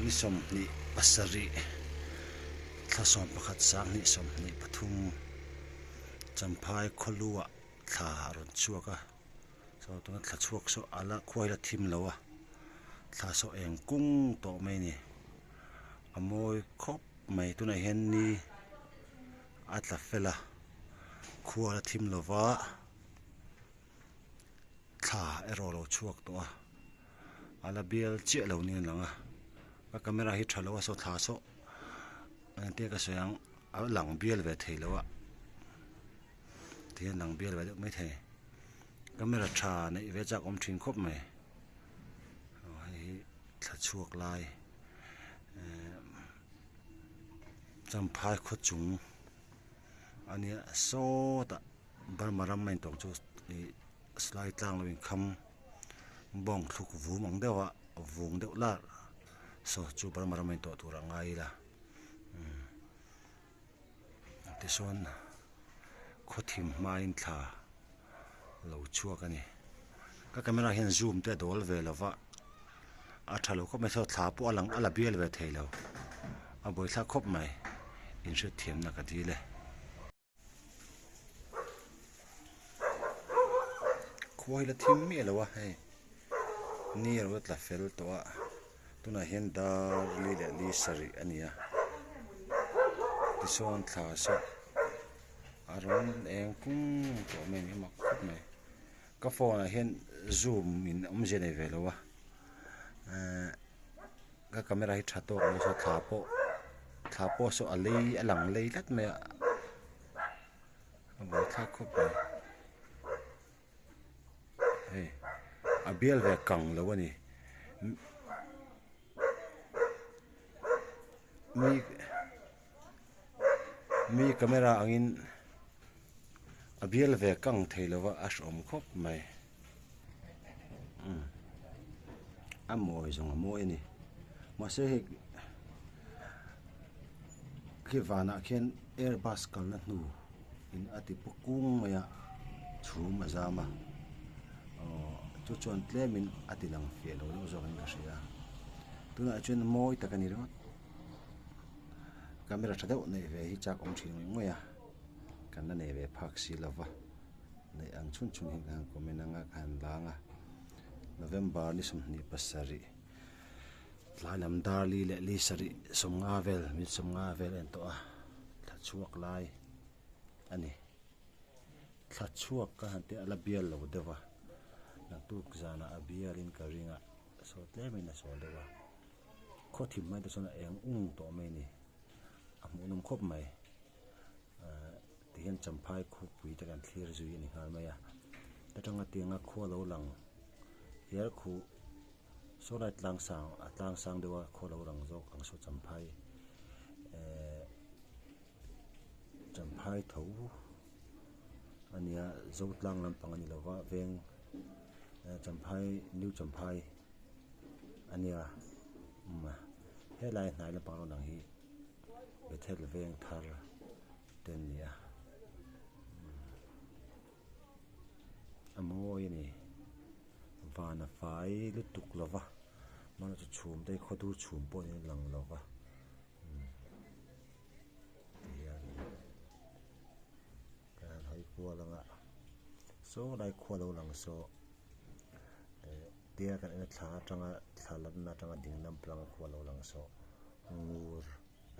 Ni 27 thla 11 sanghnih 23 Champhai khawluah thla a rawn chhuak a saw tuna thla chhuak saw a la khua hi la thim lo a thla saw eng kung tawh mai a ni a mawi khawp mai tunah hian ni a tla fel a khua la thim lo va. Thla erawh lo chhuak tawh a, a la bial chiah lo niin a lang a, ka camera hi tha lo a saw thla saw engtin ka sawi ang a lang bial ve thei lo a tihian lang bial ve deuh mai thei camera tha neih ve chak awm thin khawp mai aw hei hi thla chhuak lai ehh champhai khaw chung a nia sawtah. Burma ram a intawng chu ih slai tlang lo inkham bawng thluk vum ang deuh a vung deuh lar saw chu Burma ram a intawh tur a ngai ila umm tichuan khawthim hmain thla lo chhuak a ni ka camera hian zoom te a dawl ve lo va a tha lo khawp mai saw thla pawh a lang a la bial ve thei lo a buaithlak khawp mai inhriatthiamna ka dil e. Khua hi la thim miah lo a hei ni a lo tla fel tawh a tunah hian dar li leh li sarih a ni a tichuan thla saw a rawn eng kung tawh mai a ni mak khawp mai ka phone ah hian zoom in awmzia nei ve lo a ehh ka camera hi tha tawk lo saw thla pawh thla pawh saw a lei a lang lei tlat mai a a buaithlak khawp mai hei a bial ve kang lo a ni mi mi camera angin a bial ve kang thei lo va a hreawm khawp mai. A mawi zawng a mawi a ni mahse hei khi vanah khian airbus kalna hnu in a ti paw kung mai a chhum a zam a aww chu chuan tlem in a ti lang fiah lo deuh zawk in ka hria tunah chuan mawi tak a ni ringawt camera tha deuh neih ve hi chak awm thin ngawih ngawih a kan la nei ve phak si lova. Neih ang chhun chhun hian ka han comment anga ka han lang a November ni 27 tlai lam dar li leh li sarih 50 vel minute 50 vel a en tawh a thla chhuak lai a ni thla chhuak ka han tih a la bial lo deuh a naktuk zanah a bial in ka ring a saw tlem in a sawl deuh a khaw thim mai te chuan a eng ung tawh mai a ni a hmuhnawm khawp mai. Ahh tihian champhai khawpui te kan thlir zui a ni nghal mai a atanga tianga khua lo lang hiar khuh saw lai tlang sang a tlang sang deuh a khua lo lang zawk ang saw champhai ehh champhai tho a nia zo tlang lampang a ni lova veng champhai new champhai a nia umm helai hnai lampang lo lang hi. Bethel veng thar te an ni a a mawi a ni van a fai lutuk lo va hmanah chu chhum te hi khawdur chhum pawh niin a lang lo va tihian kan han hawi kual ang a saw lai khua lo lang saw eh tia kan en a thla atanga thla lamna atanga ding lam pang khua lo lang saw ngur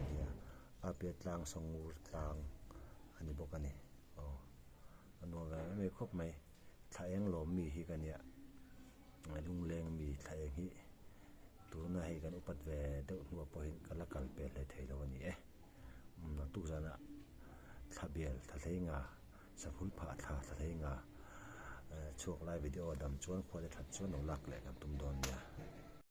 a ni a a piah tlang saw ngur tlang a ni bawk a ni aw a nuam ve em em khawp mai thla eng lawm mi hi ka nia lungleng mi thla eng hi tuna hei kan upat ve deuh hnuah pawhin ka la kal pel hle thei lo a ni e naktuk zanah thla bial thla hlei nga Sahul phah thla thla hlei nga chhuak lai video a dam chuan khua te that chuan lo lak leh kan tum dawn nia.